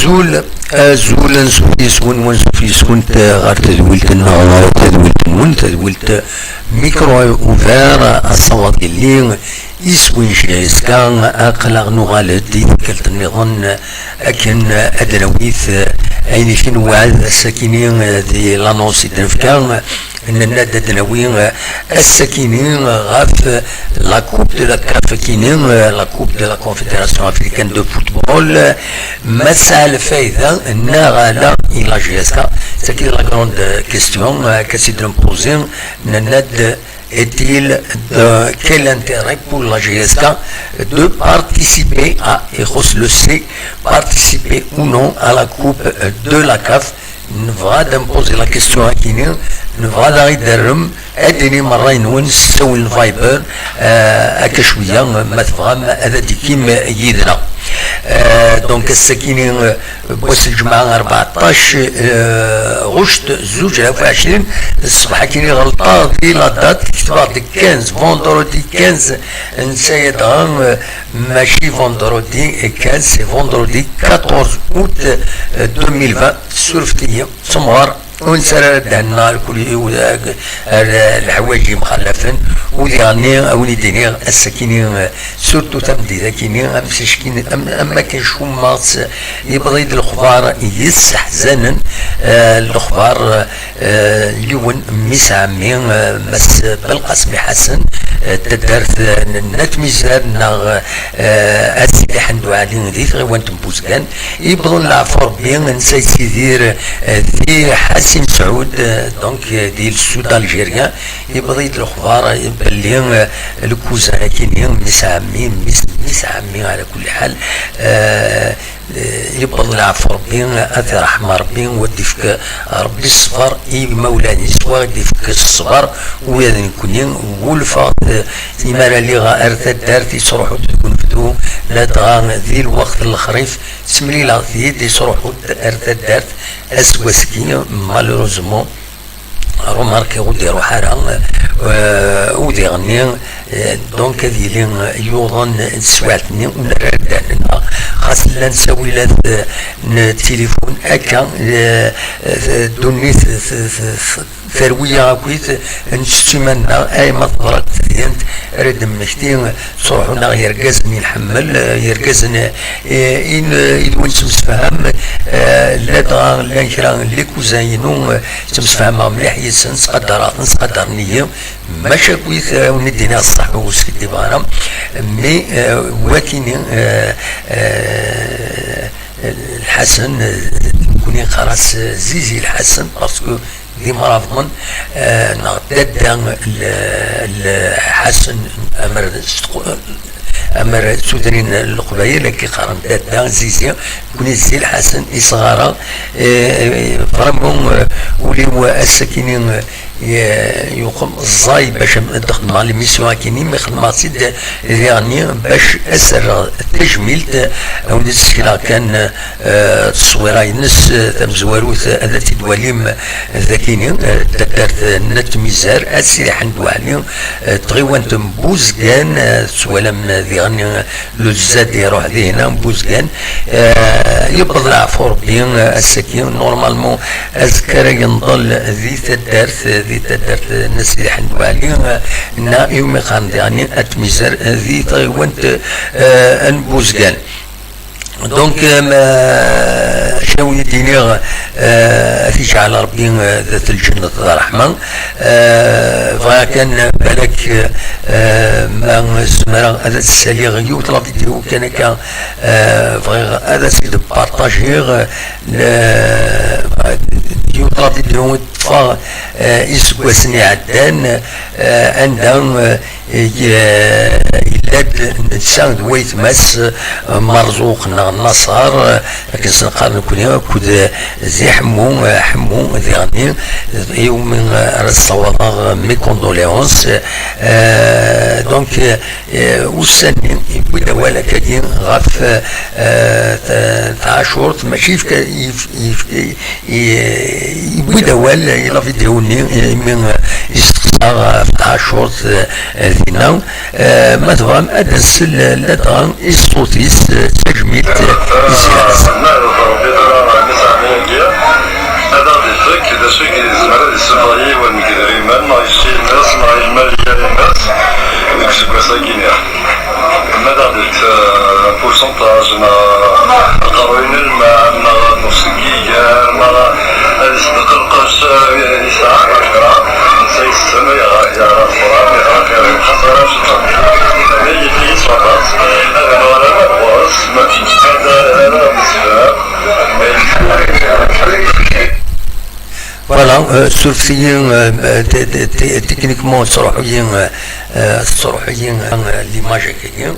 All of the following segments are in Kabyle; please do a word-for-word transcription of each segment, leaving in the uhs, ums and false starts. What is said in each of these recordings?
Azul, azul, ansuf yes-wen, wansuf yes-went ɣer tedwilt-nneɣ, ɣer tedwilt-nwen, tedwilt Micro Ouvert, asawaḍ yelli iswin jiska. Aql-aɣ nuɣal-d i tikkelt nniḍen akken ad d-nawi ayen i k-newɛed ass-akini di l'annonce i d-nefka. Nenna-d ad d-nawi ass-akini ɣef la Coupe de la CAF akini, la Coupe de la Confédération Africaine de Football. Ma tesɛa lfayda neɣ ala i la J S K? C'est la grande question, euh, qu'est-ce de poser? Nenna-d, est-il de quel intérêt pour la J S K de participer à, ixuṣ le C, participer ou non à la Coupe de la CAF? Nebɣa ad nposer la question akini, nebɣa ad aɣ-d-terrem, ad d-tinim ṛṛay-nwen s ttawil n Viber, euh, akka cwiya, ma tebɣam ad d-tikim yid-neɣ. Euh, donc, ass-akini, euh, n wass n lǧemɛa, rbeɛṭac, euh, ɣuct, zuǧ alaf u ɛecrin, ṣṣbeḥ akini ɣelṭeɣ di la date, ketbeɣ-d quinze, vendredi quinze, netta-ya dɣa, euh, mačči vendredi quinze, c'est vendredi quatorze août, euh, deux mille vingt, surfet-iyi, semɣer, ur nesɛi ara ddehn-nneɣ lkul i, ar, ar leḥwayeǧ yemxalafen, u diɣenni, a wen-id-iniɣ, ass-akini, surtout tameddit-akini, am s-, am, am akken cummeɣ-tt, yewweḍ-iyi-d lexbar yesseḥzanen, eh, lexbar, eh, yiwen mmi-s ɛemmi, eh, Mass Belqasem Ḥasen, eh, taddart, eh, n At Mizar neɣ, eh, At Sidi Ḥend Uɛli di tɣiwant n Buzgan, yewweḍ-d leɛfu Rebbi, netta yettidir, eh, di Ḥasi Mesɛud, eh, donc, eh, di le sud algérien, yewweḍ-iyi-d lexbar, eh, belli, eh, le cousin akini, mmi-s ɛemmi, mmi-s, mmi-s ɛemmi, ɛla kulli ḥal, eh, eh, yewweḍ leɛfu Rebbi, ad t-iṛḥem Rebbi, u ad d-ifk Rebbi ṣṣber i imawlan-is, wa ad d-ifk ṣṣber, u ad nekkni, wulfeɣ, eh, imi ara lliɣ ar taddart, yettruḥu-d deg unebdu, ladɣa di lweqt n lexrif, ttemlileɣ-t-id, yettruḥu-d ar taddart, aseggas-agi, malheureusement, remarqué ur d-iruḥ ara, euh, u diɣenni, euh, donc ad yili yuḍen teswiɛt-nni ur nerra ara ddehn-nneɣ. Xas llan ttawilat, euh, n tilifun akka, euh, euh, ddunit, euh, terwi-yaɣ akkit, ntettu iman-nneɣ, ay ma teḍra-d tedyant, ara d-nemmekti, ttruḥun-aɣ yergazen i nḥemmel, eh, yergazen, eh, i n-, i d win nettemsefham, eh, ladɣa llan kra n les cousins-inu, eh, ttemsefhameɣ mliḥ yid-sen, ttqadareɣ-ten, ttqadaren-iyi, maca akkit, eh, ur wen-d-iniɣ ṣṣeḥ, ur skiddibeɣ ara, mais, eh, wakini, eh, eh, Lḥasen, eh, nekkni neqqar-as, eh, Zizi Lḥasen, parce que d imrabeḍen, eh, neɣ dadda l-, l-, Ḥasen, amer s tqu-, amer s tudrin n Leqbayel, akka qqaren dadda, Zizi, nekkni Zi Lḥasen, isɣara, eh, vraiment, eh, ul-iw ass-akini, eh, ye-, yuqem ẓẓay bac ad d-xedmeɣ l'émission akini, mi xedmeɣ-tt-id diɣenni bac ad s-rreɣ tajmilt, eh, ad wen-d-ssekneɣ kan, eh, tteswira-ines, eh, tamezwarut, eh, ad tt-id-twalim, eh, dakini, eh, taddart, eh, n At Mizar, At Sidi Ḥend Waɛli, eh, tɣiwant n Buzgan, eh, tettwalam, eh, diɣenni, eh, le zzad iruḥ dihna n Buzgan. Eh, yewweḍ leɛfu Rebbi, eh, ass-agi, normalement, azekka ara yenḍel di taddart, eh, di taddart, eh, n At Sidi Ḥend Waɛli, eh, nna iwumi qqaren diɣenni At Mizar, eh, di tɣiwant, eh, n Buzgan. Donc, euh, ma, acu ara wen-d-iniɣ, euh, ad t-iǧɛel Rebbi, euh, d at lǧennet d ṛṛeḥma. Euh, bɣiɣ kan, balak, euh, ma zemreɣ ad d-ssaliɣ yiwet la vidéo kan akka, euh, bɣiɣ ad as-id-partagiɣ, euh, le, yiwet la vidéo i d-ṭṭfeɣ, euh, iseggasen iɛeddan, euh, anda, euh, Ig-, eh, yella-d netta d waytma-s, eh, Merzuq neɣ Naṣer, eh, akken s-neqqar nekkni, akked, eh, Zi Ḥemmu, eh, Ḥemmu diɣenni, eh, iwumi, eh, ara ssawaḍeɣ, eh, mes condoléances. Eh, donc, eh, eh, ussan-nni, yewwi-d awal akkagi ɣef, eh, ta-, tɛacurt, mačči yefka, yef-, yefka, i, yewwi-d awal i la vidéo-nni, imi, eh, yesteqsa ɣef Acurt, eh, dinna. Eh, ma tebɣam ad nsel, eh, ladɣa i ṣṣut-is, eh, d tajmilt, eh, i Sidi Ḥasan. Nehder Rebbi tura, mi sɛan agi, ad aɣ-d-ifek d acu i yezmer ad yessufeɣ yiwen deg idrimen, neɣ i ccil-nnes, neɣ i lmal-nnes, deg useggas-agi-nni. Ma d aɣ-d-ifek, eh, un pourcentage, neɣ aqerruy n lmal, neɣ nus n yiger, neɣ ad iṣeddeq lqecc, eh, yesɛa kra, netta yessen, yeɣra, yeɣra Leqran, yeɣra kra, xas ara cekkeṛ. Ma yif-iyi s waṭas, ad nuɣal ar ɣur-s, ma ad, ad aɣ-d-isfeq. Voilà, euh, surfet-iyi, euh, euh, t-, t-, t-, techniquement, tesruḥ-iyi, euh, euh, tesruḥ-iyi, euh, l'image-agi.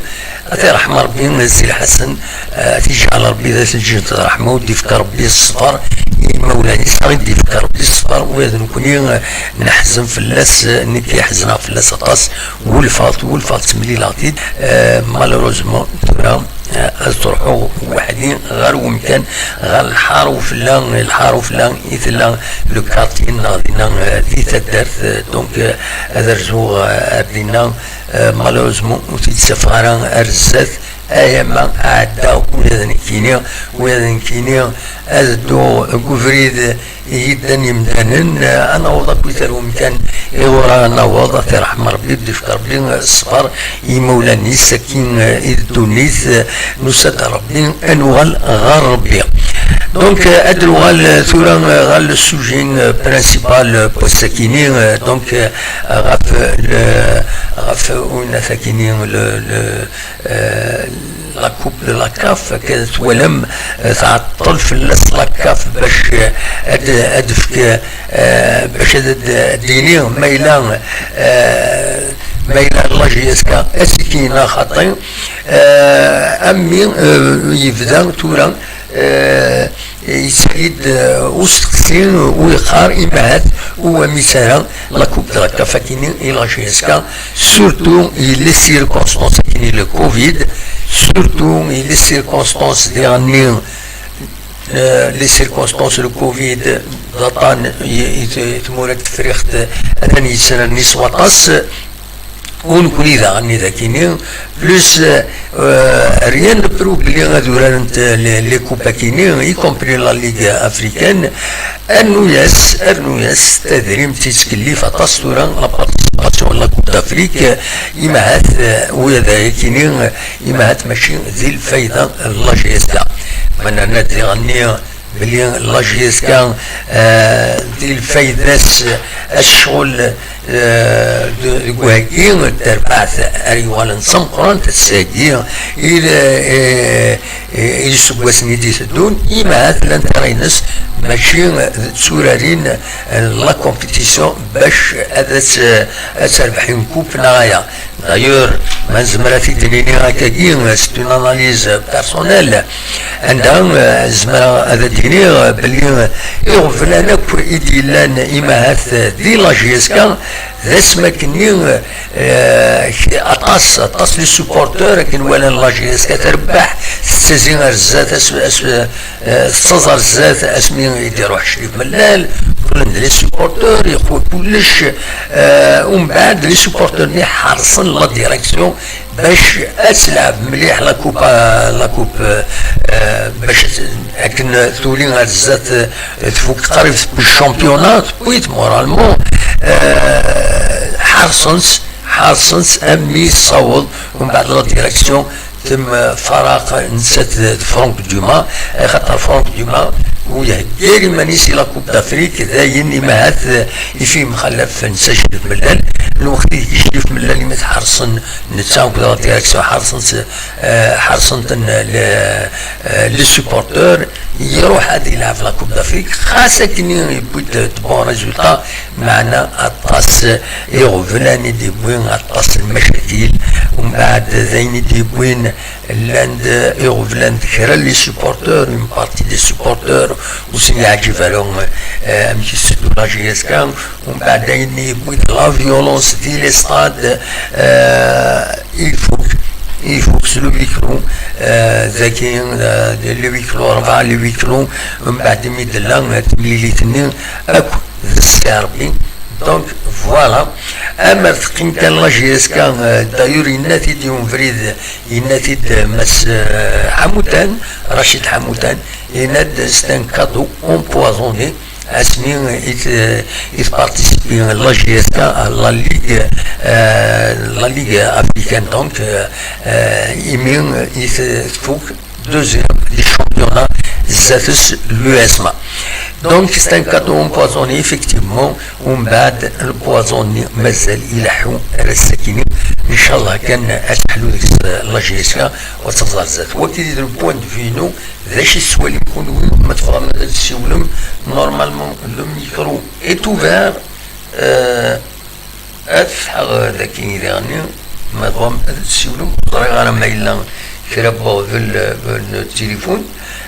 Ad t-iṛḥem Ṛebbi, euh, Sidi Ḥasan, euh, ad t-iǧɛel Ṛebbi d at lǧiǧ n ṛṛeḥma, u d-ifk Ṛebbi ṣṣber i yimawlan-is, i d-ifk Ṛebbi ṣṣber, u d nekkni, euh, neḥzen fell-as, euh, nekk ḥezneɣ fell-as aṭas, wulfeɣ-t, wulfeɣ-t, ttemlileɣ-t-id, euh, malheureusement, tura, eh, ad truḥeɣ weḥd-i ɣer wemkan, ɣer lḥar ufella, lḥar ufella i tella le quartier-nneɣ dinna, eh, di taddart, eh, donc, eh, ad rzuɣ, eh, ar dinna, eh, malheureusement ur t-id-ttafeɣ ara ar zdat, ayama ɛeddaɣ ula d nekkini, ula d nekkini ad dduɣ deg ubrid i yeddan yemdanen, eh, ad naweḍ akkit ar wemkan iɣur ara naweḍ, ad t-iṛḥem Ṛebbi, ad d-ifk Ṛebbi, eh, ṣṣber i yimawlan-is, akin, eh, i d ddunit, eh, nusa-d Ṛebbi, ad nuɣal ɣer Ṛebbi. Donc, eh, ad nuɣal, eh, tura, eh, ɣer le sujet, eh, principal, eh, n wass-akini, eh, donc, eh, ɣef, eh, le, ɣef unat akini, le, le, eh, la coupe de la caf, akka twalam, eh, tɛeṭṭel fell-as la caf bac, eh, ad, ad d-tefk, eh, bac ad, ad d-tini ma yella, eh, ma yella la J S K assikin neɣ xaṭi. Eh, a mmi, eh, yebda tura, eh, yettali-d, eh, usteqsi u yeqqar, imahat u amis ara la coupe de la caf akini i la J S K, surtout i les circonstances akini le covid, surtout i les circonstances diɣenni, eh, les circonstances le covid, d aṭṭan i, i t-, tmura n Tefriqt, atan yesnerni s waṭas. U nekkni daɣen i dakini, plus, euh, rien ne prouve belli ad urarent les, les coupes akini, y compris la Ligue africaine. Rnu-yas, rnu-yas tadrimt tettkellif aṭas tura, la participation n la Coupe d'Afrique, imahat, euh, ula d ayakini, imahat mačči di lfayda n la J S K. Ma nerna-d diɣenni, belli la J S K, euh, di lfayda-s, euh, ccɣel, euh, de, deg waheggi n terbaɛt ara yuɣalen d tameqqrant ass-agi, i, euh, i yiseggasen i d-iteddun, imahat l'intérêt-ines mačči d turarin, euh, la compétition bac ad as-, ad terbeḥ une coupe neɣ aya. D'ailleurs, ma nezmer ad t-id-nini akkagi, c'est une analyse personnelle. Anda, euh, zemreɣ ad d-iniɣ belli, euh, iɣeblan akk i d-yellan imahat, euh, di la J S K, d asmi akken-nni, euh, aṭas, aṭas les supporters akken walan la J S K trebbeḥ, tettazi ar zdat, as-, as-, Eh, tettaẓ ar zdat asmi i d-iruḥ Crif Mellal, qqlen-d les supporters, yeqwa kullec, eh, umbeɛd les supporters-nni ḥerṣen la direction bac ad telɛeb mliḥ la coupe, la coupe, eh, bac akken tuli ar zdat, eh, tfuk qrib tewwi championnat, tewwi-t moralement, eh, ḥerṣen-tt, ḥerṣen-tt armi tessaweḍ umbeɛd la direction temfaraq nettat d Franck Dumas, axaṭer Franck Dumas ur iheggar iman-is i la Coupe d'Afrique, d ayen imahat, eh, i fi yemxalaf netta Crif Mellal. Lweqt i Crif Mellal imi t-ḥerṣen netta akked la direction, ḥerṣen-t, eh, ḥerṣen-ten le, eh, les supporters, iruḥ ad ilɛeb la Coupe d'Afrique, xas akken yewwi-d de bons résultats, meɛna aṭas iɣeblan i d-yewwi, aṭas n lmacakil, umbeɛd d ayen i d-yewwin, llan-d iɣeblan d kra n les supporters, une partie des supporters, ur sen-yeɛǧib ara, eh, amek i tetteddu la J S K, umbeɛd ayen i yewwi d la violence di les stades, eh, ifuk, ifuk s le huis clos, eh, dagi, eh, le huis clos rebɛa, le huis clos, umbeɛd imi d-tella, eh, temlilit-nni, akk d ssi Rebbi, Donc, voilà. Amer teqqim kan la J S K, euh, d'ailleurs, yenna-t-id i ubrid, yenna-t-id, euh, Mass, euh, Ḥamutan, Rachid Ḥamutan, yenna-d c'est un cadeau empoisonné. Asmi i t-, i tparticipi la J S K à la Ligue, euh, la Ligue africaine, donc, euh, euh, imi i t-, tfuk deuxième du championnat zdat-s l'U S M A. Donc, c'est un cadeau empoisonné, effectivement. Umbeɛd, le poison-nni mazal ileḥḥu ar ass-akini. Inchallah kan ad teḥlu deg-s la J S K, ad tebḍa zdat. Wagi d le point de vue-inu. D acu i tettwalim kunwi? Ma tebɣam ad d-tessiwlem, normalement, le micro est ouvert. Euh, Ad ffḥeɣ dagi daɣen, ma tebɣam ad d-tessiwlem, ur ẓriɣ ara ma yella kra n uɣbel, euh, n tilifun.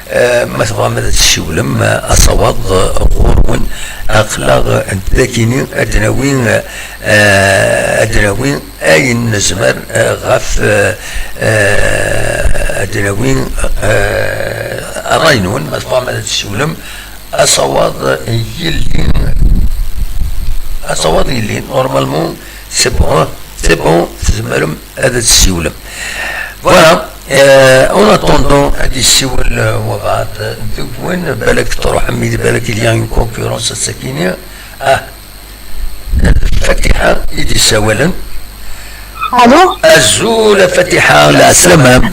Euh, ma tebɣam ad d-tessiwlem, euh, asawaḍ, euh, ɣur-wen, aql-aɣ dagini ad d-nawi, euh, ad d-nawi ayen nezmer, euh, ɣef, euh, euh, ad d-nawi, euh, ṛṛay-nwen, ma tebɣam ad d-tessiwlem, asawaḍ yellin, asawaḍ yellin, normalement, c'est bon, c'est bon, tzemrem ad tessiwlem. Voilà, euh, en attendant, ad yessiwel, euh, wabɛaḍ deg-wen, balak truḥem, balak il y a une concurrence ass-akini. Ah, Fatiḥa i d-yessawalen. Allô? Azul a Fatiḥa, lɛeslama.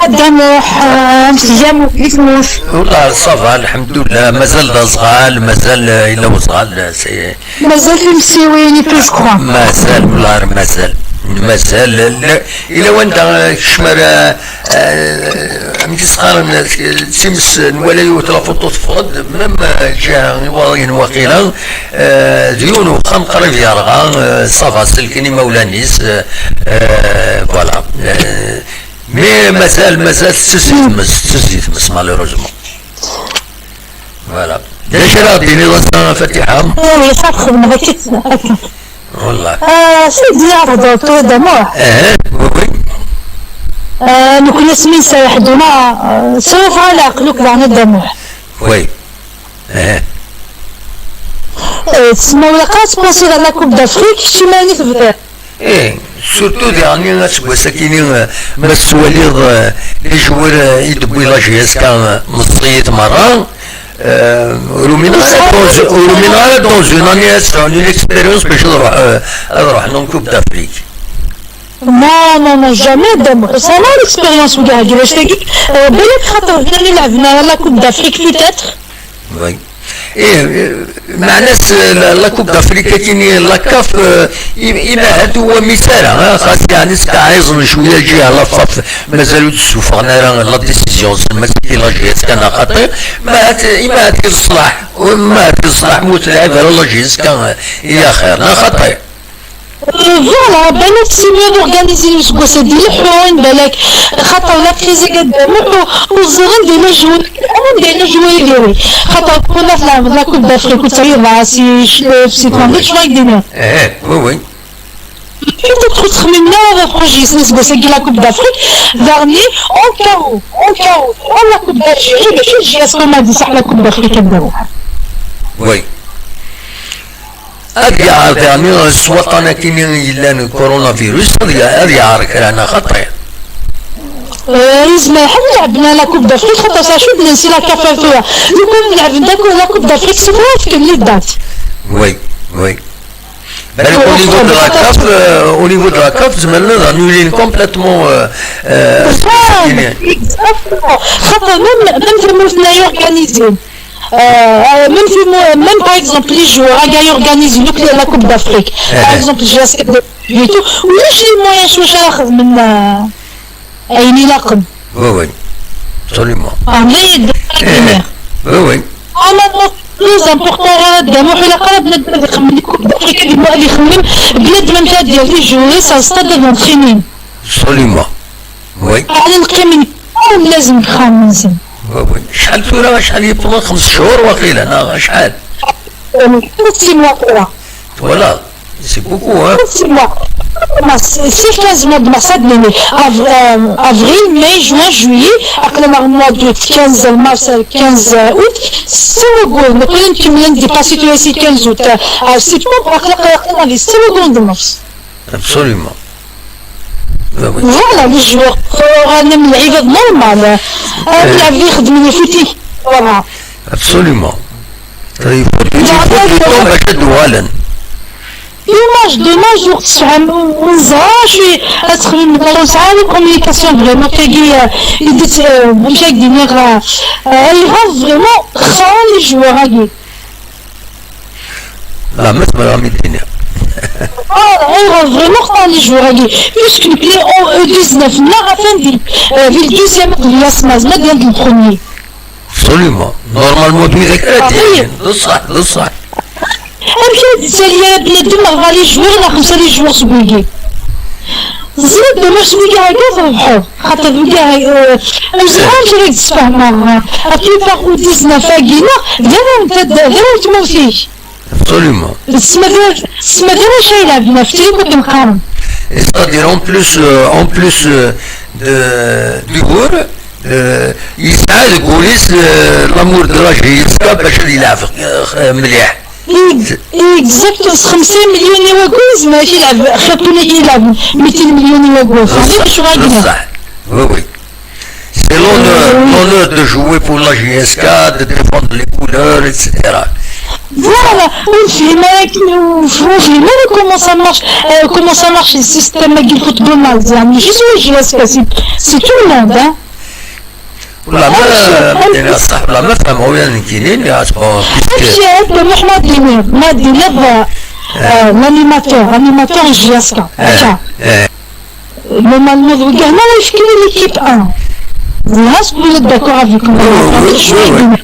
A Dda Muḥ, euh, amek tga, amek i tmurt? Wallah, ça va, lḥemdullah, mazal d aẓɣal, mazal, euh, yella uẓɣal, euh, c'est... Mazal timsiwin i plus, je crois. Mazal, wallah, mazal, mazal, la, yella wanda, euh, kecmer, euh, euh, amek i s-qqaren, euh, times, nwala yiwet la photo teffeɣ-d, même, euh, ǧiha iwaḍiyen waqila, euh, d yiwen uxxam qrib yerɣa, euh, ça va, selken imawlan-is, euh, euh, voilà. Euh, Mais mazal, mazal tettezzi tmes, tettezzi tmes, malheureusement. Voilà. D acu ara d-tiniḍ ass-a, Fatiḥa? Oui, ça, xedmeɣ akka. Wallah. Euh, c'est bien, t'as d'autres d'amour. Eh, oui, oui. Euh, nous connaissons ça, euh, ça va, la, le, la, d'amour. Oui. Eh. Eh, tsemma wala qa tpensiḍ à la Coupe d'Afrique, kečč iman-ik tebdiḍ? Eh, surtout daɣen aseggas-akini, eh, ma tettwaliḍ, eh, les joueurs, eh, i d-tewwi la J S K, eh, meẓẓiyit merra, eh, ur umineɣ ara dans, ur umineɣ ara dans une année ad sɛun une expérience bac ad ruḥ, eh, ad ruḥen en Coupe d'Afrique. Non, non, non, jamais, Dda Muḥ. Ça n'a l'expérience, وكاع هاد الوقت-agi. Euh, بالك خاطر هنا اللي لعبنا la Coupe d'Afrique, peut-être. Oui. إيه، معناس la, la Coupe d'Afrique كاين la CAF, آه، إي-، إما هاد هو مثال، ها، خاص يعني ستعيزن شوية الجهة la FAF، مازالوا تسوفغنا راه la décision، ماشي كي la J S K أنا خاطي، ما هاد، إما هاد الصلاح، وما هاد الصلاح موت لعب على la J S K، يا خير، أنا خاطي. Voilà, بالك c'est mieux d'organiser الأسبوع-agi يلحون، بالك خاطر la crise قد ملحو، وزغن دينا جوي، أنا دينا جوي ديري. خاطر كنا في العام la Coupe d'Afrique وتعيض سي شلوف، سي تران، شنو يدينا؟ ايه، oui, oui. حتى تدخل تخمم لا هذا بروجي يسنس بوساكي la Coupe d'Afrique، دارني au cas où، au cas où، la Coupe d'Algérie، ماشي تجي اسكو ما دي صح la Coupe d'Afrique نديروها. Oui. Ad yaɛer daɣen s waṭṭan-agi yellan coronavirus, ad ya-, ad yaɛer kra neɣ xaṭi. Eh, yezmer ḥaca lɛebna la Coupe d'Afrique, xaṭer s acu d-nensi la CAF ar tura. Lukan lɛebna la Coupe d'Afrique s tura, fken-iyi date. Oui, oui. Balak au niveau de la CAF, euh, au niveau de la CAF, zemren ad annulin complètement, euh, euh, exactement. Xaṭer même, même tamurt-nni ay organisé. Euh, même في مو-، même par exemple les joueurs راك organisé donc la Coupe d'Afrique. Par exemple, j'ai assez de et tout. ولاش les moyens شو شا ياخذ من، آه، عيني لاقم. Oui, oui. Absolument. آه، ما يقدر يدير. Oui, oui. أما le plus important راه دابا وحنا قرب نبدا نخمم la Coupe d'Afrique اللي هو اللي يخمم بلاد ما مشى ديال les joueurs، c'est un stade d'entraînement. Absolument. Oui. أنا نقيم من لازم خامسين. Oui, oui. شحال ثورة، شحال يبطلوا؟ خمس شهور واقيلا، نا، شحال؟ ثلاث سنوات ورا. Voilà. C'est beaucoup, hein? ثلاث سنوات. Mars, c'est quinze mois de mars, ad nini. Av-, euh, avril, mai, juin, juillet, aql-aneɣ mois d'août, quinze mars, quinze août, setta wagguren, nekkni nkemmlen dépassé tura si quinze août. Euh, septembre, aql-, aql-, aql-aneɣ di setta wagguren d nnefs. Absolument. Ben oui. Voilà, les joueurs, euh, ɣanen lɛibad normal. Euh, lɛibad ixeddmen ifut-ik. Voilà. Absolument. Il faut, il faut du temps باش ad-uɣalen. Dommage, dommage, ur tesɛam, ur neẓra acu i ad txedmem, ur nesɛi ara communication vraiment, tagi, euh, i d-, euh, amek ad d-iniɣ, euh, euh, ayɣer vraiment xesren les joueurs-agi. La, ma tebɣam i d-iniɣ. Ah, ayɣer vraiment xesren les joueurs-agi, puisque nekkni en E dix-neuf neɣ atan di, euh, di le deuxième, qbel asmaz, ma d le premier. Absolument. Normalement, d widak ara d-yinin. D ṣṣeḥ, d ṣṣeḥ. Amek ara d-ittali ara bnadem ɣer les joueurs neɣ xemsa les joueurs seg wigi? Ẓriɣ d amek s wigi akka trebḥeḍ, xaṭer wigi, euh, ur ẓriɣ amek ara k-d-sfehmeɣ. La plupart u dix-neuf agi neɣ d arraw n tad-, d arraw n tmurt-ik. Absolument. Tesma d, tesma d arrac ay lɛebden ɣef tili akken qqaren. Et c'est-à-dire, en plus, euh, en plus, euh, de, du goût, euh, yesɛa deg wul-is, euh, l'amour de la J S K bac ad yelɛeb, euh, mliḥ. Exact, s xemsa melyun i wayyur, yezmer ad yelɛeb xir n win i yelɛeben mitin melyun i wayyur. Teɛrfiḍ acu ara d-iniɣ? Bṣaḥ, oui, oui. C'est l'honneur, l'honneur de jouer pour la J S K, de défendre les couleurs, et cetera. Voilà, ur nefhim ara akken, ur nefhim ara comment ça marche, euh, comment ça marche le système-agi n football n Malaisie. Mačči s J S K, c'est, c'est tout le monde, hein. Wala ma, ah, ma d-iniɣ ṣṣeḥ, wala ma fehmeɣ ula d nekkini, nniɣ-as, bon, puisque... Amek, a Dda Muḥ, ma d-tiniḍ, ma d-tiniḍ, euh, euh, l'animateur, l'animateur n J S K, eh, akka. Eh. Normalement, d wigah-nni ara yefken l'équipe un. Là, est-ce que vous êtes d'accord avec moi? Oui, oui, oui, oui, oui.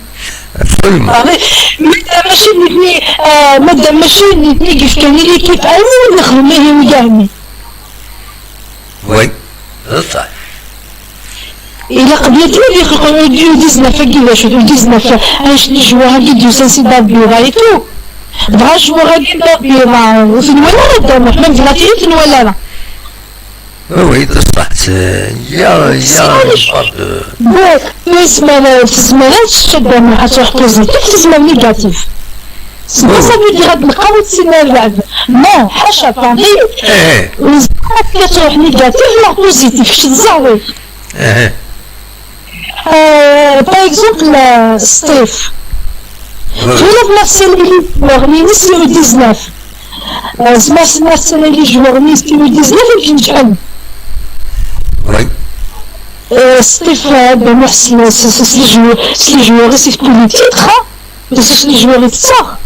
Absolument. Ah, mais, madame, mačči d nitni, euh, madame, mačči d nitni i yefkan l'équipe un, ur nexdem ihi wigah-nni. Oui, d ṣṣeḥ. Ilaq bnadem ad ixelq U dix-neuf-agi, d acu, U dix-neuf, anect n joueurs-agi d-yusan si Dda Lbira et tout. Dɣa joueurs-agi n Dda Lbira, ur ten-nwala ara Dda Muḥ, même d la télé ur ten-nwala ara. Oui, oui, d ṣṣeḥ. C'est, il y a, il y a une part de... Bon, tezmer, tezmer ad tečč Dda Muḥ, ad truḥ positif, tezmer négatif. C'est pas ça veut dire ad neqqar ur tessin ara lɛeb. Non, ḥaca, attendez. Eh, eh. Ad truḥ négatif neɣ positif, kečč teẓẓaḍ. Eh, eh. Euh, par exemple, euh, Steve. Oui. Twalaḍ Marcel Elie, joueur-nni si U dix-neuf. Euh, Marcel, Marcel Elie, joueur-nni si U dix-neuf, amek i neǧḥen. Oui. Euh, Steve, euh, ben, merci, c'est, c'est, c'est les joueurs, c'est les joueurs, c'est pour le titre, hein. Parce que les joueurs, ils sortent.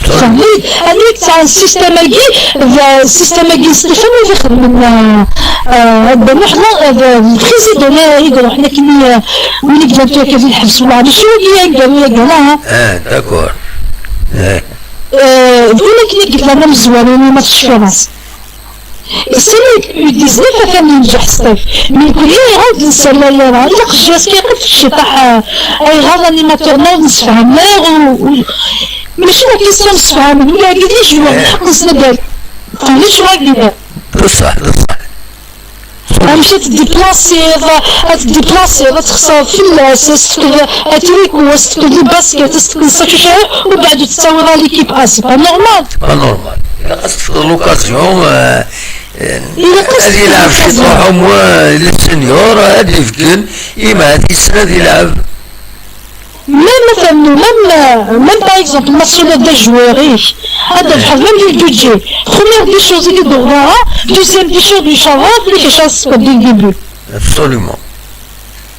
Fehmit? Anwa i yesɛan système-agi, d système-agi n Stéphane i ixedmen, euh, euh, Dda Muḥ, euh, d président i iruḥen akken i, euh, win i yellan tura akka di lḥebs, wala mačči wagi aneggaru-agi, neɣ? Ah, d'accord. Eh. Euh, d win akken i yellan amezwaru-nni, ma tecfiḍ-as. Isali U dix-neuf atan yenǧeḥ s ṭif. Nekkni ur d-nessallay ara. Ilaq J S K yeqqim f cciṭaḥ, ah, ayɣer animateur-nneɣ ur nemsefham ara, u, u, mačči d akken ur nemsefham, ula d les joueurs, lḥeqq-nsen ad d-, fehmeḍ acu ara d-iniɣ? D ṣṣeḥ, d ṣṣeḥ. Amek ad tdiplasiḍ, ad tdiplasiḍ, ad txeṣreḍ fell-as, ad s-tefkeḍ atriku, ad s-tefkeḍ le basket, ad s-tefkeḍ sacucaya, u beɛd ur tettawiḍ ara l'équipe A, c'est pas normal. C'est pas normal. Ilaq ad s-tefkeḍ l'occasion, euh, Ilaq ad yelɛeb ciṭuḥ, au moins, les seniors, ad ifken, ima ad yessen ad yelɛeb. Même, même, même par exemple, ma tsuliḍ d ajwar-ik, ad d-trebḥeḍ même di budget. Première des choses i d-uɣeɣ, deuxième des choses, nchallah, fell-ak acu ara tesfeḍ dès le début. Absolument.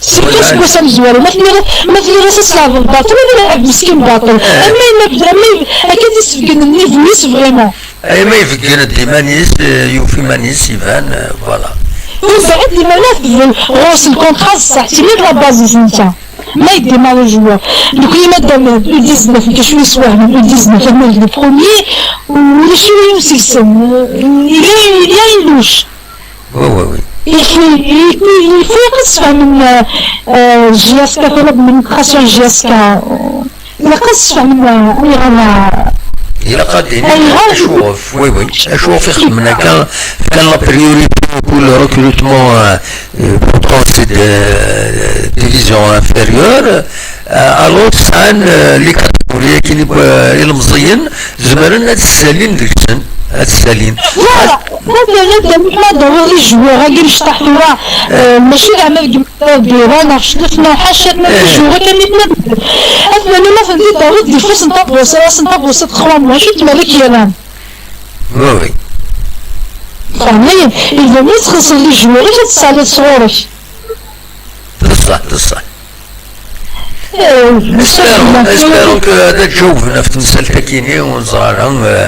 Surtout seg wass amezwaru, ma tniḍ, ma tniḍ-as ad tleɛbeḍ baṭel, ad ileɛɛeb meskin baṭel. Eh. Ama yella bda, ama yeb-, akka d-isbeggen nnivu-is vraiment. Ay ma ibeggen-d iman-is, eh, yufa iman-is, iban, eh, voilà. Ur bɛid iman-is, ɣur-s lkontra, ṣṣeḥ, tili d la base-is netta. Ma yeddi ma le joueur. Nekkni madam U dix-neuf, nekk acu yeswehmen U dix-neuf, ama d le premier, ulac ula yiwen seg-sen. Il y a, il y a une louche. Oui, oui, oui. Il faut, il faut, il faut ad tesfehmem, euh, euh, J S K, l'administration J S K. Ilaq ad tesfehmem, euh, ayɣer, euh, Ilaq ad d-iniɣ acuɣef, oui, oui, acuɣef i xedmen akka, fkan la priorité au recrutement, euh, euh, pour ces, euh, divisions inférieures, euh, alors sɛan, euh, les catégories akin, euh, ilemẓiyen zemren ad ssalin deg-sen, ad ssalin. Voilà, ma d-, ma d-, ma d-tawiḍ les joueurs-agi mecṭaḥ tura, euh, mačči d aɛma deg Tabira neɣ ccnef neɣ ḥaca, ma d joueurs akan i tnam. Atmaten ma ten-id-tawiḍ di fas n tabɣusa, ass n tabɣusa d trois mois, acu tmerra k-yerran? Oui, oui. Fermi, il vaut mieux txellṣeḍ les joueurs-ik ad tessaliḍ sɣur-k. D ṣṣeḥ, d ṣṣeḥ. Eh, espérons, espérons que ad ǧawben ɣef temsalt-akini, ur neẓri ara, eh,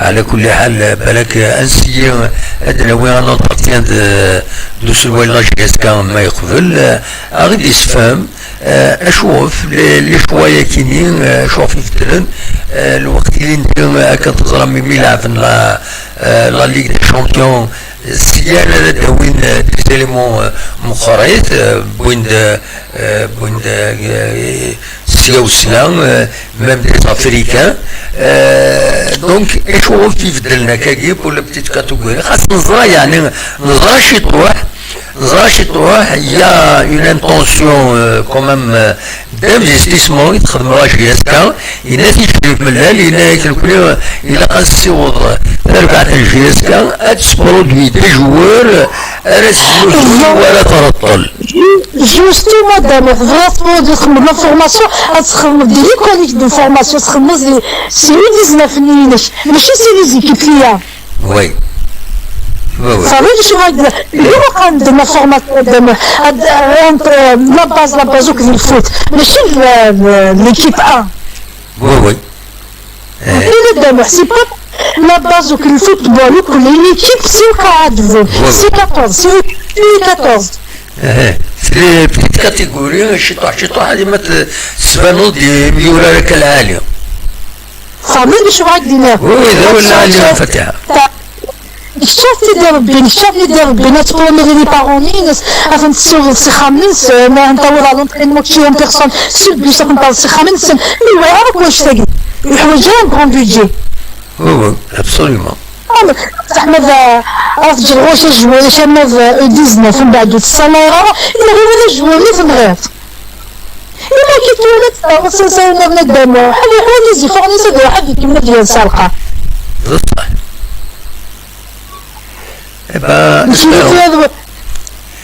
ɛla kulli ḥal, eh, balak, eh, ansi, eh, ad d-nawi un entretien de, d uselway n la J S K ma yeqbel, eh, ad ɣ-id-yessefhem, eh, acuɣef les, les choix-yakini, eh, acuɣef i beddlen, eh, lweqt ilindi, eh, akken teẓram imi leɛben la, eh, la Ligue des Champions, syan ad d-awin, euh, des éléments, euh, meqqrit, euh, wwin-d, euh, wwin-d, euh, sya u sya, euh, même des Africains. Euh, donc, acuɣef i beddlen akkagi pour la petite catégorie? Xas neẓra, yeɛni, neẓra ciṭuḥ, neẓra ciṭuḥ, il y a une intention, euh, quand même, euh, d investissement i texdem la J S K, yenna-t-id Ǧrif Mellal, yenna-yak nekkni ilaq ad nessiweḍ tarbaɛt n J S K, ad tesproduit des joueurs ara tesnuzuy u ara tṛeṭṭel. Justement, dama tebɣa ad txedmeḍ la formation, ad txedmeḍ di l'école de formation, txedmeḍ di, si u dix-neuf-nni-inek, mačči si les équipes-nni. Oui. Oui, oui. Sabiḍ acu ara d-, d iruqan d la formation, d, d, d, la base, la base akk d lfut. Mačči l-, l-, l'équipe un. Oui, oui. Eh. Mačči d ddamuḥ, c'est pas la base akk n le football, akk l'équipe, c'est au cadre, oui, oui, c'est quatorze, c'est au quatorze. Eh, c'est les petites catégories, ciṭuḥ, ciṭuḥ, ad imat, tesbaneḍ-d imyura akka lɛali. Tfehmeḍ d acu ara k-d-iniɣ? Oui, oui, d awal lɛali a Fatiḥa. Kečč ad t-id-irebbi, kečč ad t-id-irebbi, ad tqewmeḍ les parents-ines, ad ten-tessiwḍeḍ s ixxamen-nsen, ad ten-tawiḍ à l'entraînement kečči en personne, s le bus ad ten-tawiḍ s ixxamen-nsen, ur yewɛiṛ akk wannect-agi. Ur yeḥwaǧ ara un grand budget. Oui, oui, absolument. Amek, zeɛma d, ad teǧǧeḍ ɣur-k ajewwir-ik ama d U dix-neuf, mbeɛd ur tessalayeḍ ara, neɣ iwala ajewwir-nni tenɣiḍ. Imi akka twala-tt, taɣessa s ayen nniḍen a Dda Muḥ, ad iḥwa les efforts-is ad iruḥ ad ikemmel ad yers alqaɛ. D ṣṣeḥ. Eh ben, espérons.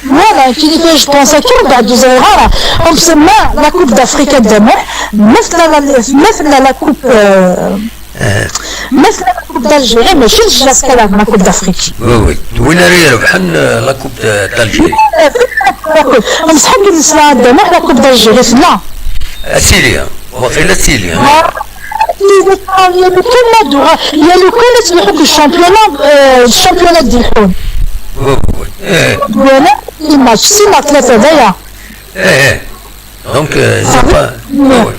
Voilà, kif i je pense akka, mbeɛd ur ẓriɣ ara. Am semma, la Coupe d'Afrique a Dda Muḥ, ma tella la, ma tella la Coupe, euh, Eh. Ma tella la Coupe d'Algérie, mačči d J S K la Coupe d'Afrique. Oui, oui. D win ara irebḥen, eh, la Coupe de, d'Algérie. Mseḥ akken nesla a Dda Muḥ, la Coupe d'Algérie tella. A tili, waqila tili, eh. Ah, lukan ma d-uɣal, ya lukan ad tluḥu deg championnat, eh, championnat d-ileḥḥun. Oui, oui, oui. Eh. Voilà, les matchs, sin neɣ tlata d aya. Eh, eh. Donc, euh, il y a pas, ah oui.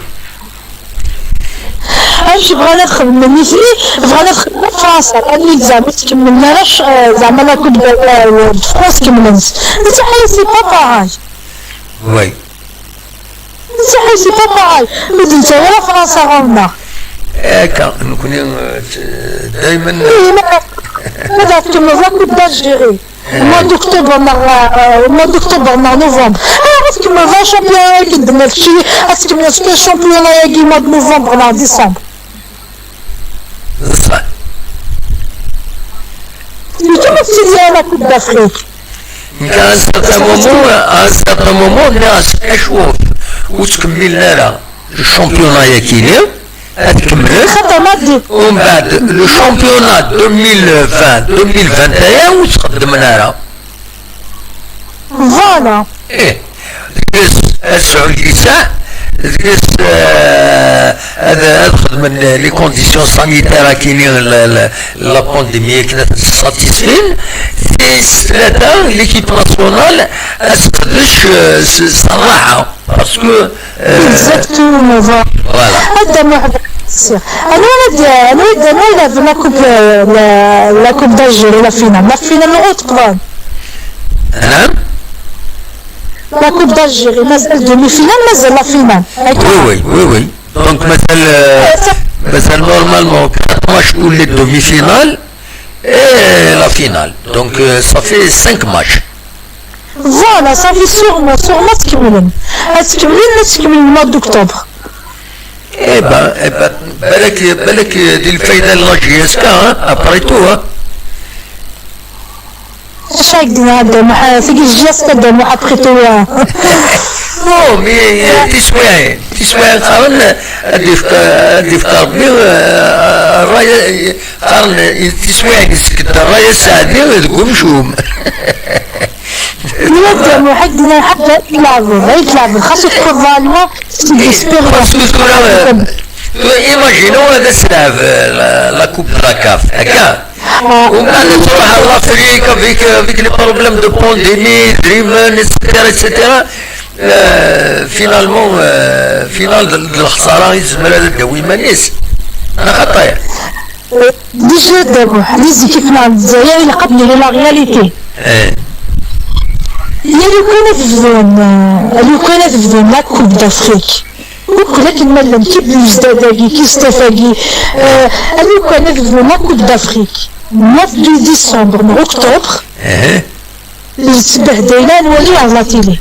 Amek bɣan ad xedmen nitni, bɣan ad xedmen Fransa, almi zeɛma ur ttkemmlen ara c-, eh, zeɛma la Coupe de, eh, de France kemmlen-tt. Netta ḥala c'est pas pareil. Oui. Netta ḥala c'est pas pareil. Ur d-nettawi ara Fransa ɣur-neɣ. Akka, nekkni, eh, t-, daymen. Oui, ma, ma ad tkemmleḍ la Coupe d'Algérie. Mois d'octobre neɣ, euh, mois d'octobre neɣ novembre. Ayɣer ur tkemmleḍ ara championnat-agi? D-, d-, d-, ad tkemmleḍ championnat-agi mois de novembre neɣ décembre. D ṣṣeḥ. Yettuma tettili ara la Coupe d'Afrique. Nekk à un certain moment, à un certain moment, nniɣ-as acuɣef ur ttkemmilen ara championnat-agi-nni. Ad kemmlen. Xaṭer ma d-, umbeɛd, le championnat deux mille vingt, deux mille vingt et un ur ttxeddmen ara. Voilà. Ih. Deg-s ad sɛun lisaɛ, deg-s, eh, ad, ad xedmen les conditions sanitaires akini la, la, la pandémie akken ad ten-satisfin. Tis tlata, l'équipe nationale ad teqdec, eh, s, s rraḥa. Parce que, euh, exactement, voilà. Voilà. A Dda Muḥ, anwa ara d-, anwa ara d-, anwa ara yelɛben la coupe, euh, la, la coupe d'Algérie, la finale? La finale n Europe, la coupe d'Algérie, mazal demi-finale, mazal la finale. Oui, oui, oui, oui. Donc, mazal, euh, mazal normalement quatre matchs pour les demi-finales et la finale. Donc, euh, ça fait cinq matchs. Voilà, ça fait sûrement, sûrement tkemmlem. Ad tkemmlem, ad tkemmlem le mois d'octobre. Eh ben, eh ben, balak, balak, euh, di lfayda n la J S K, hein, après tout, hein. Acu ara k-d-nniɣ a Dda Muḥ, tagi J S K a Dda Muḥ, après tout, hein. Non, mais, euh, tiswiɛin, tiswiɛin qqaren, ad yefk, ad yefk Rebbi, euh, ṛṛay, qqaren, tiswiɛin yessken-d ṛṛay aseɛdi deg umcum. Nniɣ-d a Muḥ, ad d-nniɣ ḥaǧa, ad tleɛbeḍ, ad tleɛbeḍ, xas ur tewwiḍ la loi, c'est de l'expérience. Parce que tura, euh, tura, imaginons ad as-tleɛb, euh, la, la coupe de la CAF, akka. Umbeɛd ad tṛuḥ ar l'Afrique avec, euh, avec les problèmes de pandémie, idrimen, et cetera, et cetera. Euh, finalement, euh, final d, d lexsara i tezmer ad d-tawi iman-is. Neɣ xaṭi? Déjà d'abord, les équipes n Lezzayer, ilaq ad nini la réalité. Eh. Ya lukan ad bdun, euh, lukan ad bdun la Coupe d'Afrique. Ukk akken ma llan ki Belouizdad-agi, ki Stef-agi, euh, lukan ad bdun la Coupe d'Afrique, mois de décembre neɣ octobre, eh, yettbehdayel ad nwali ar la télé.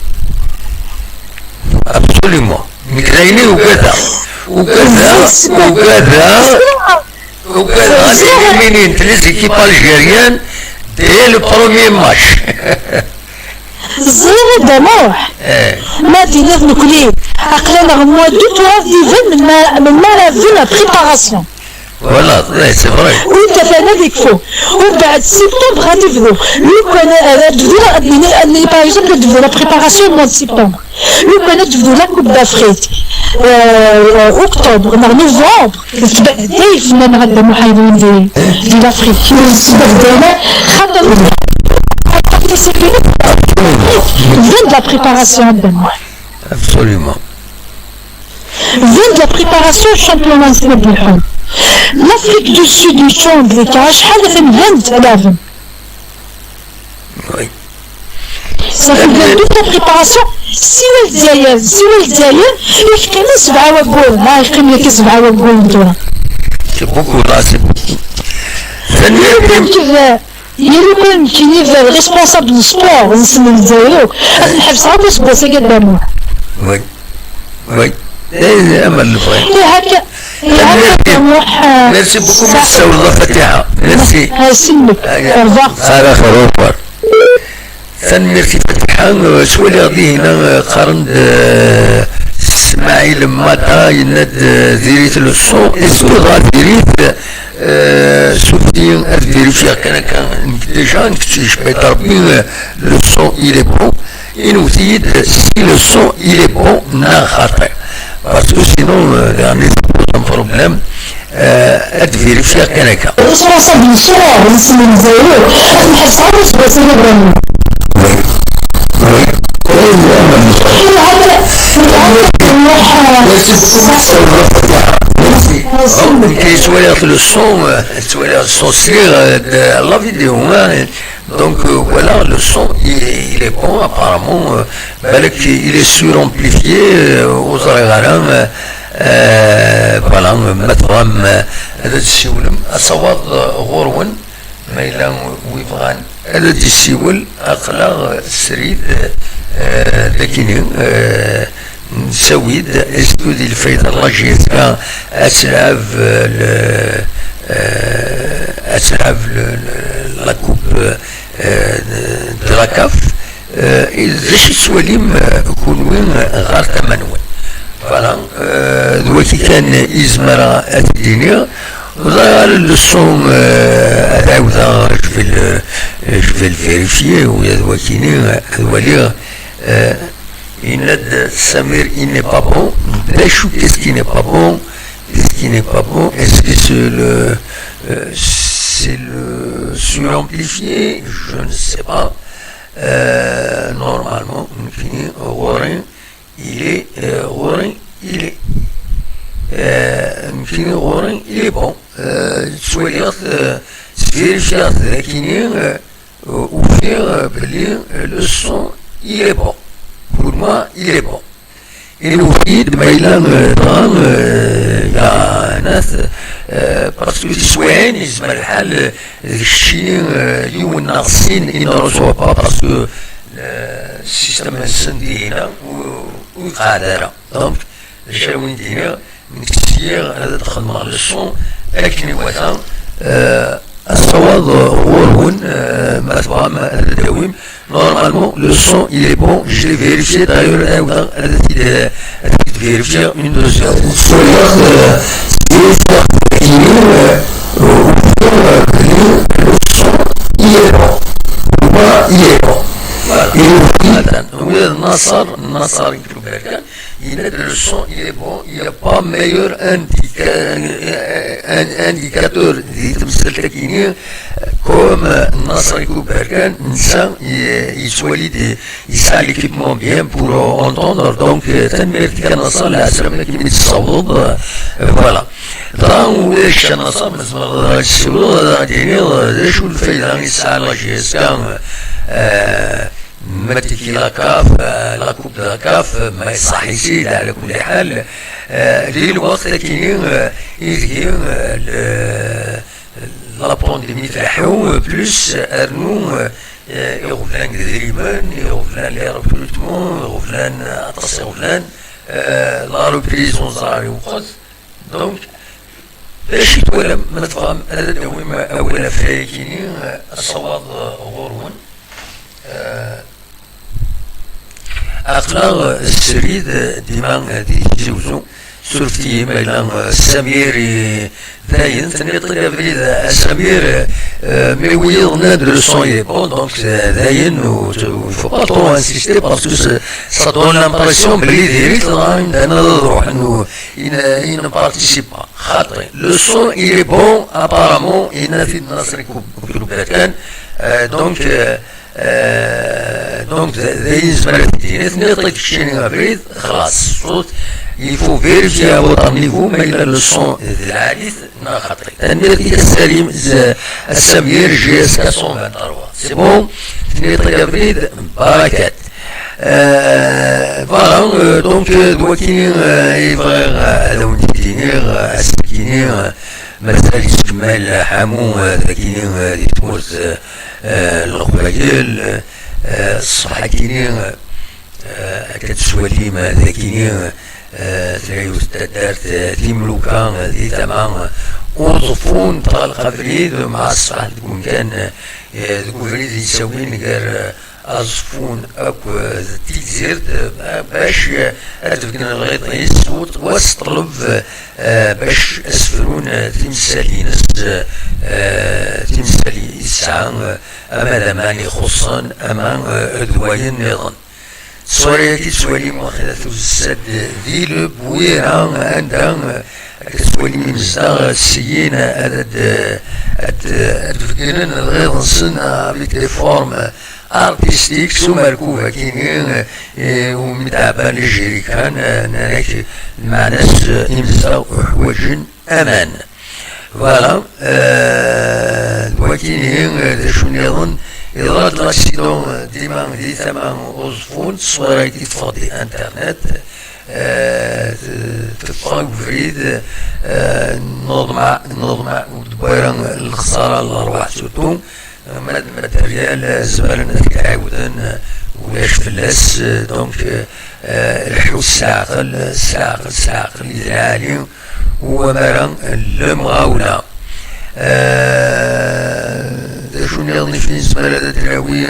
Absolument. Nekk d ayen i ugadeɣ. Ugadeɣ, ugadeɣ, ugadeɣ ad éliminent les équipes algériennes dès le premier match. Ẓriɣ a Dda Muḥ. Eh. Ma d-tiniḍ nekkni, aql-aneɣ mois d'août ur d-iban melmi, melmi ara bdun la préparation. Voilà, ouais, c'est vrai. Win tafana ad ikfu. Umbeɛd septembre ad ibdu. Lukan ara d-bdu, ad nini, ad nini, par exemple, ad d-bdu la préparation au mois de septembre. Lukan ad d-bdu la Coupe d'Afrique, euh, octobre neɣ novembre, tettbehdayel fell-aneɣ a Dda Muḥ di, di l'Afrique. Tettbehdayel, xaṭer ad participer, bdan de la préparation a Dda Muḥ. Absolument. Bdan de la préparation n championnat n Sna Belḥum. L'Afrique du Sud, yeččuren d lkar, acḥal atan bdan-d laɛben. Oui. Ça fait bien toute la préparation. Siwa Lezzayer, siwa Lezzayer, yeqqimen sebɛa wagguren. Ah, yeqqim yagi sebɛa wagguren tura. C'est beaucoup, là, c'est beaucoup. Tanemmirt. Yal lukan nekkini d responsable n sport n Lezzayer akk, ad nḥebseɣ akk aseggas-agi a Dda Muḥ. Oui. Oui. Eh, amer lebɣi. Ihi akka, ihi akka a Dda Muḥ, euh, merci beaucoup, merci, Fatiḥa. Merci. Ah, isellek. Au revoir. Au revoir. Tanemmirt i Fatiḥa. Euh, ttwaliɣ dihin, euh, qqaren-d, euh, Smaɛil Mata, yenna-d, euh, diri-t le son. Est-ce que dɣa diri-t, euh, sufti ad vérifier kan akka? Nekk déjà, nekk ttjebbayt Rebbi, euh, le son il est bon. Inwet-iyi-d si le son il est bon neɣ xaṭi. Parce que sinon, euh, dernier, c'est un problème. Euh, ad vérifier kan akka. Responsable n ccariɛa n Lezzayer, ad nḥebseɣ akk aseggas-agi a Dda Muḥ. Oui. Oui. Merci beaucoup. Merci. Nekk ttwaliɣ le son, euh, ttwaliɣ le son, sliɣ, euh, de la vidéo, hein. Donc, euh, voilà, le son, il, il est bon, apparemment. Euh, balak, il est suramplifié, euh, ur ẓriɣ ara, euh, euh, voilà, ma tebɣam, euh, ad d-tessiwlem, asawaḍ, euh, ɣur-wen, ma yella wi bɣan ad d-yessiwel, aql-aɣ, euh, srid, euh, d akini, euh, Nessawi-d, est-ce que di lfayda n la J S K ad tleɛb, euh, le, euh, ad tleɛb le, le, la coupe, euh, de, de la CAF? Euh, d acu tettwalim, euh, kunwi, euh, ɣer tama-nwen? Voilà, euh, d waki kan i zemreɣ ad t-id-iniɣ. Ur ẓriɣ ara le son, euh, ad ɛawdeɣ, je vais le, je vais le vérifier, ou d wakini, euh, ad waliɣ, euh, Yenna-d Samir, il n'est pas bon. D acu, qu'est-ce qui n'est pas bon? Qu'est-ce qui n'est pas bon? Est-ce que c'est le, euh, c'est le suramplifié? Je ne sais pas. Euh, normalement, nekkini ɣur-i, il est, euh, ɣur-i, il est, euh, nekkini ɣur-i, il est bon. Euh, ttwaliɣ-t, euh, vérifier-t d akini, euh, Euh, ufiɣ, euh, belli, euh, le son, il est bon. Pour moi, il est bon. Inwet-iyi-d ma yella, euh, dɣa, euh, yeɛna-t, Euh, parce que tiswiɛin yezmer lḥal, euh, d keččini, euh, yiwen neɣ sin, il ne reçoit pas parce que, euh, système-nsen dinna ur, ur iqeɛɛed ara. Donc, d acu ara wen-d-iniɣ, nekk syiɣ ad d-xedmeɣ le son akken iwata, euh, asawaḍ, euh, ɣur-wen, euh, ma tebɣam ad d-tawim. Normalement, le son, il est bon. Je l'ai vérifié. D'ailleurs, euh, euh, euh, euh, vérifier une deuxième. Suriɣ, euh, euh, le son, il est bon. Pour moi, il est bon. Voilà. Il est bon. Atan, ula d Naṣer, Naṣer Iqlu Berkan, yenna-d le son, il est bon. Il n'y a pas meilleur indica-, euh, un indicateur di temsalt-agi, euh, comme, euh, Naṣer Iqlu Berkan, netta, i-, yettwali di, yesɛa l'équipement bien pour, euh, entendre. Donc, euh, tanemmirt-ik a Naṣer, lɛeslama akken i d-tessawḍeḍ, euh, voilà. Dɣa ulac a Naṣer, ma tzemreḍ ad aɣ-d-tessiwleḍ, ad aɣ-d-tiniḍ, euh, d acu lfayda i tesɛa la J S K, euh, ma tiki la CAF, euh, la Coupe de la CAF, euh, ma iṣaḥ-itt-id, ɛla kulli ḥal, euh, di lweqt-agi, euh, ideg, euh, le, la pandémie tleḥḥu, euh, plus, euh, rnu, euh, euh, iɣeblan deg idrimen, iɣeblan les recrutements, iɣeblan, euh, aṭas iɣeblan, euh, la reprise n uẓar iwqet. Donc, d acu i twalam, ma tebɣam ad d-tawim awal ɣef wayagi-nni, euh, asawaḍ, euh, ɣur-wen? Euh, Aql-aɣ, euh, srid, euh, dima, euh, di Tizi Uzzu. Surfet-iyi ma yella, euh, Samir i-, dayen, tenniḍ-d abrid, euh, a Samir, euh, euh, mi wiyiḍ nnan-d le son est bon, donc, euh, dayen, ur, ur, faut pas trop insister parce que c'est, ça donne l'impression belli diri-t, dɣa imdanen ad ruḥen, ur, i n-, i ne participe pas. Xaṭi, le son, il est bon, apparemment, yenna-t-id Naṣer Iqlu Berkan, euh, donc, euh, Euh, donc, d, d ayen nezmer ad t-id-nini, tenniḍ-d keččini abrid, xlaṣ, ṣṣut, il faut vérifier à votre niveau, ma yella le son d lɛali-t neɣ xaṭi. Tanemmirt-ik a Salim, z-, a Samir, J S K cent vingt-trois. C'est bon, tenniḍ-d abrid, barakat. Euh, voilà, euh, donc, euh, d wagi, euh, i bɣiɣ, euh, ad awen-d-iniɣ, euh, ass-agi, euh, mazal yettgemmil ḥamu, euh, dagi, euh, di tmurt, euh, euh, n Leqbayel, euh, ṣṣbeḥ-agi, euh, akka tettwalim, euh, dagi, euh, tella yiwet n taddart, euh, timluka, euh, di tama, euh, Uẓeffun, tɣelq abrid, mɛa ṣṣbeḥ deg umkan, euh, deg ubrid yettawin gar, euh, Aẓeffun akked Tigzirt, eh, bac, eh, ad d-beggnen lɣiḍ-is, wa s-teṭleb, eh, bac as-frun, eh, timsal-ines, eh, timsal i tesɛa, eh, ama d aman ixuṣṣen, ama, eh, d wayen nniḍen. Ṣṣwara-agi tettwalim waxila tusa-d di Le Bwira, anda, eh, akka tettwalim imezdaɣ syin ad, ad, ad, ad d-beggnen lɣiḍ-nsen avec des formes artistiques s umerkub akini, eh, umi d-ɛebban les jerrycans, eh, nnan-ak lmeɛna-s, eh, imezdaɣ uḥwaǧen aman. Voilà, eh, d wakini, eh, d acu nniḍen, yeḍra-d l'accident, eh, dima di tama Uẓeffun, ṣṣwara-agi teffeɣ di internet, eh, t-, teffeɣ deg ubrid, eh, n uḍmeɛ, n uḍmeɛ ur d-tewwi ara lexsara n lerwaḥ surtout. Ma d matériel, eh, zemren ad t-id-ɛiwden, eh, ulac fell-as, eh, donc, eh, eh, lḥu s leɛqel, s leɛqel, s leɛqel i d lɛali, u amara lemɣawla. Eh, d acu nniḍen i fi nezmer ad d-nawi,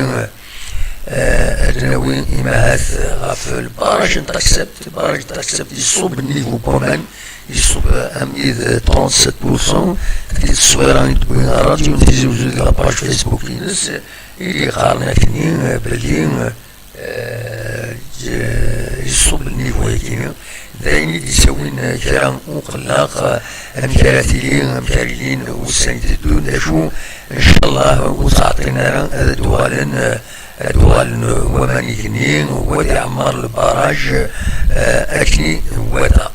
eh, ad d-nawi imahat ɣef lbaraj n Taxsept, lbaraj n Taxsept iṣub niveau n waman, Yesseww amid trente-sept pour cent di tteswira i d-tewwi ṛṛadyu n Tizi Uzzu deg la page Facebook-ines, i d-yeqqaren akkenni belli, eh, yesseww nnivu-agi, d ayen i d-yessawin kra uqelleq, amek ara tili, amek ara ilin wussan i d-iteddun, d acu, ncallah, ur ttɛeṭṭin ara ad d-uɣalen, ad d-uɣalen waman igenni, u ad iɛemmer lbaraj, eh, akken iwata.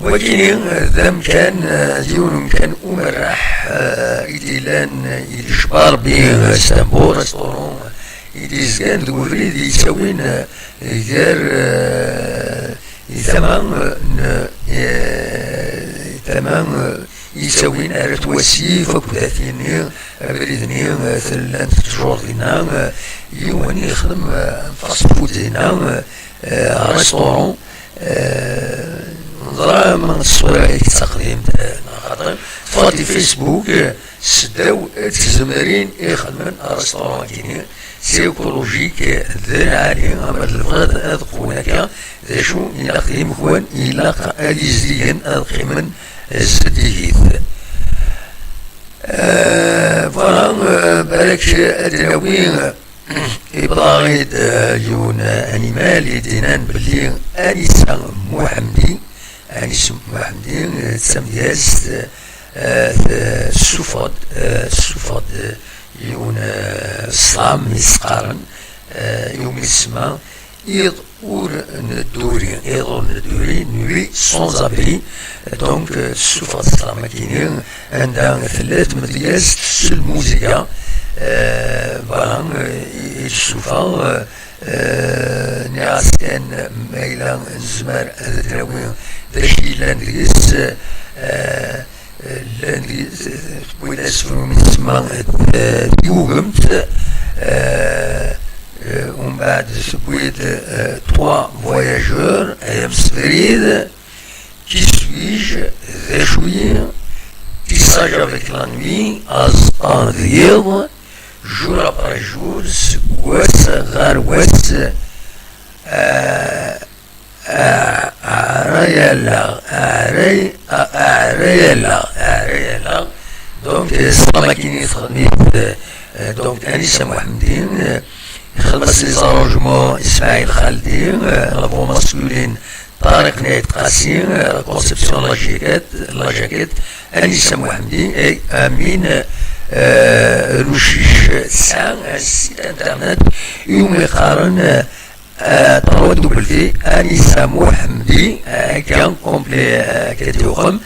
Wagini, eh, d amkan, eh, d yiwen umkan umerreḥ, eh, i d-yellan, eh, i d-icebba Rebbi, eh, s tambu, restaurant, eh, i d-yezgan deg ubrid yettawin, eh, gar, eh, i tama, eh, n, eh, i tama, eh, yettawin ar at wasif akked at yini, abrid-nni, eh, llant ttjur dinna, eh, yiwen yexdem, eh, fast food dinna, eh, eh, restaurant, eh, neẓra ma d ṣṣura-agi d taqdimt, eh, neɣ xaṭi, teffeɣ di Facebook, eh, seddaw d tzemrin ixedmen restaurant-agi-nni, c'est écologique, d lɛali, ama d lebɣi ad qewwen akka, d acu ilaq d imekwan, ilaq ad izdigen, ad qqimen zeddigit. Euh, voilà, euh, balak ad d-nawi, euh, yewweḍ-aɣ-id, euh, yiwen, euh, animal i d-inan belli Anisa Muḥemdi, Anisa Muḥemdi, euh, d tamedyazt, euh, tessufeɣ-d, euh, tessufeɣ-d, euh, yiwen, euh, ṣṣlam i s-qqaren, euh, iwumi tsemma Iḍ ur nedduri, iḍ ur nedduri, nuit sans abri. Donc, euh, tessufeɣ-d ṣṣlam-agi-nni, anda tella tmedyazt s lmuziga, euh, voilà, euh, i, i tessufeɣ, euh, euh, nniɣ-as kan ma yella nezmer ad d-nawi d acu yellan deg-s, euh, llan di, tewwi-d asefru mi tsemma, euh, Tigugemt, euh, euh, umbeɛd tewwi-d, euh, Trois voyageurs, ay amsebrid, Qui suis-je, d acu-yi, Tissage avec la nuit, aẓeṭṭa d yiḍ, jour après jour, seg wass ɣer wass, euh, Ah, ara yalla, ara y-, ah, ara yalla, ara yalla. Donc, euh, ṣṣlam-agi-nni texdem-it, euh, euh, donc, Anisa Muḥemdi, euh, ixdem-as les arrangements Ismaïl Khaldi, euh, la voix masculine Tariq Naït Qassi, euh, la conception la jaquette, la jaquette, Anisa Muḥemdi, et Amine, euh, Rouchiche, c'est un site internet, iwumi qqaren, euh, euh, trois W Anisa Muḥemdi, euh, qui est en complet, euh, qui est au com,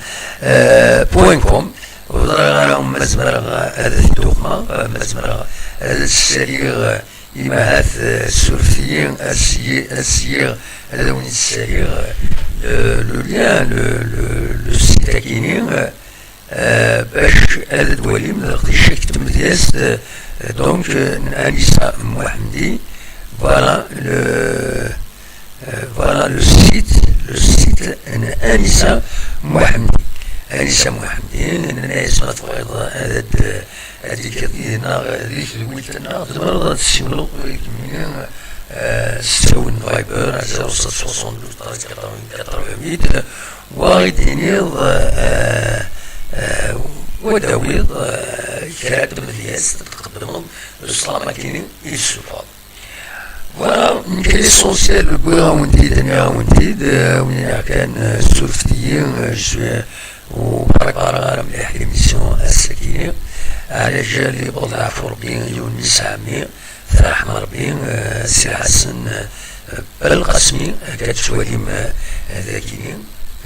euh, point com. Ur ẓriɣ ara ma zemreɣ ad t-id-uqmeɣ, euh, ma zemreɣ ad ssaliɣ, euh, imahat, euh, surfet-iyi, ad syi-, ad syiɣ, ad awen-id-ssaliɣ, euh, le, le lien, le, le, le site-agi-nni, euh, Euh, bac ad twalim leqdic-agi n tmedyazt, euh, donc, euh, n Anisa Muḥemdi. Voilà le, euh, voilà le site, le site n Anisa Muḥemdi. Anisa Muḥemdi, nenna-yas ma tebɣiḍ ad d-, ad d-tgeḍ yid-neɣ di tedwilt-nneɣ, tzemreḍ ad tessiwleḍ i kemmini, euh, s ttawil n Viber, zéro sept soixante-douze treize quatre-vingts quatre-vingt-huit. Wa i d-tiniḍ, eh, eh, wa d-tawiḍ, eh, kra n tmedyazt, ad tqeddmeḍ, leṣlam akini i tessufɣeḍ. Voilà, nekk l'essentiel wwiɣ-awen-t-id, nniɣ-awen-t-id, eh, win kan, eh, surfet-iyi, eh, je suis, ur prépareɣ ara mliḥ l'émission ass-agi. Ɛla jal, yewweḍ leɛfu Rebbi, yiwen n yisɛami, Terḥem Rebbi, eh, Si Lḥasen, eh, Belqasmi, akka tettwalim, eh, dagini,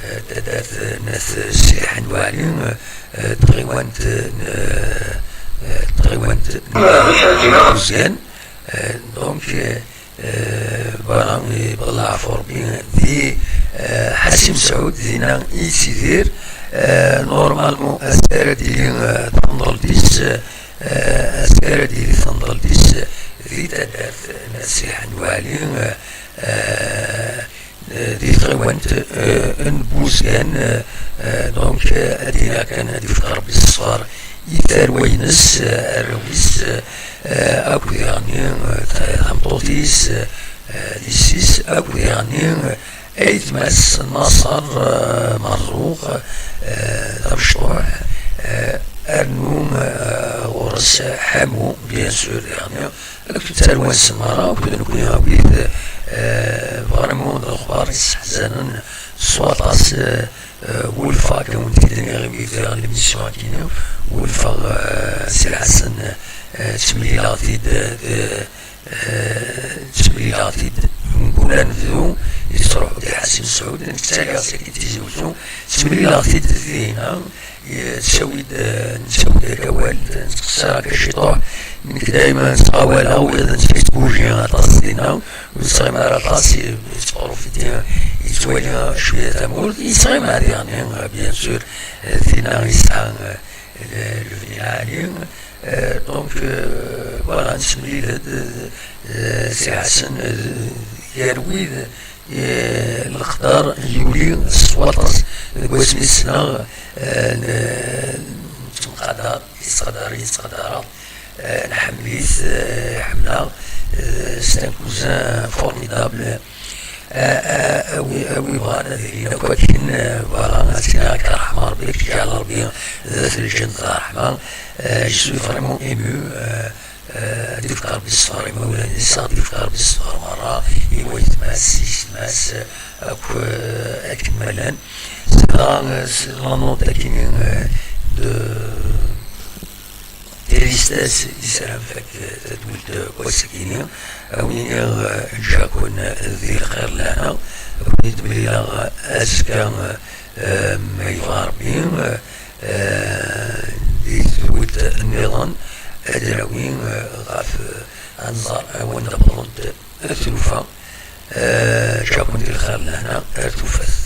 eh, taddart n At Sidi Ḥend Waɛli, eh, tɣiwant n, eh, tɣiwant n Uzgan. Eh, donc, eh, eh, voilà, yewweḍ leɛfu Rebbi di, eh, Ḥasim Saɛud, dinna i yettidir. Eh, normalement, ass ara d-tili, eh, temḍelt-is, eh, Eh, ass ara d-tili temḍelt-is di taddart n At Sidi Ḥend Waɛli, eh, eh, di tɣiwant, eh, n Buzgan, eh, eh, donc, eh, ad d-iniɣ kan ad d-ifk Rebbi ṣṣber i tarwa-ines, eh, arraw-is, eh, akked diɣenni, eh, tameṭṭut-is, eh, eh, d yessi-s, akked diɣenni, eh, Ayetma-s Naṣer, eh, Merzuq, eh, d amecṭuḥ, eh, rnu, eh, ɣur-s Ḥamu, bien sûr, yeɛni, akked tarwa-nsen merra, akked nekni akkit, eh, vraiment d lexbar yesseḥzanen s waṭas, eh, eh, wulfeɣ akka wen-t-id-nniɣ imi bdiɣ l'émission akini, wulfeɣ, eh, Si Lḥasen, eh, ttemlileɣ-t-id, eh, Eh, ttemlileɣ-t-id mkul anebdu yettruḥu di Ḥasim Saɛud, nekk ttaliɣ sakit Tizi Wezzu, ttemlileɣ-t-id dinna, eh, tettawi-d, eh, nettawi-d akka awal, nettqeṣṣir akka ciṭuḥ, nekk dayma ttɣawaleɣ, wiyaḍ n Facebook aṭas dinna, ur ttɣim ara aṭas, yettprofiti, yettwali cwiya tamurt, yettɣima diɣen, bien sûr, dinna yesɛa le vni lɛali. Donc, voilà, nettemlil-d Si Ḥsen gar wid leqder yuli s waṭas deg wasmi ssneɣ nettemqadar, yettqadar, yettqadareɣ, nḥemmel-it, ḥemmleɣ, c'est un cousin formidable. A wi bɣan ad ilin akk akken, voilà, ad ttiniɣ akka, ṛeḥma Ṛebbi, ad k-iǧɛel Ṛebbi d at lǧennet d ṛeḥma. Je suis vraiment ému. Ad ifk Ṛebbi ṣṣber i imawlan-is, ad ifk Ṛebbi ṣṣber meṛṛa i wayetma-s, i gma-s, akk akken ma llan. Dɣa s la note-agi de tristesse i sarameɣ tadwilt n wass-agi-ni, a wen-iniɣ ǧǧiɣ-ken di lxir d lehna, a wen-id-mlileɣ azekka, ma yebɣa Ṛebbi, di tedwilt nniḍen ad d-nawi ɣef, ad nẓer wanda wwḍent tlufa. Ǧǧiɣ-ken di lxir d lehna, ar tufat.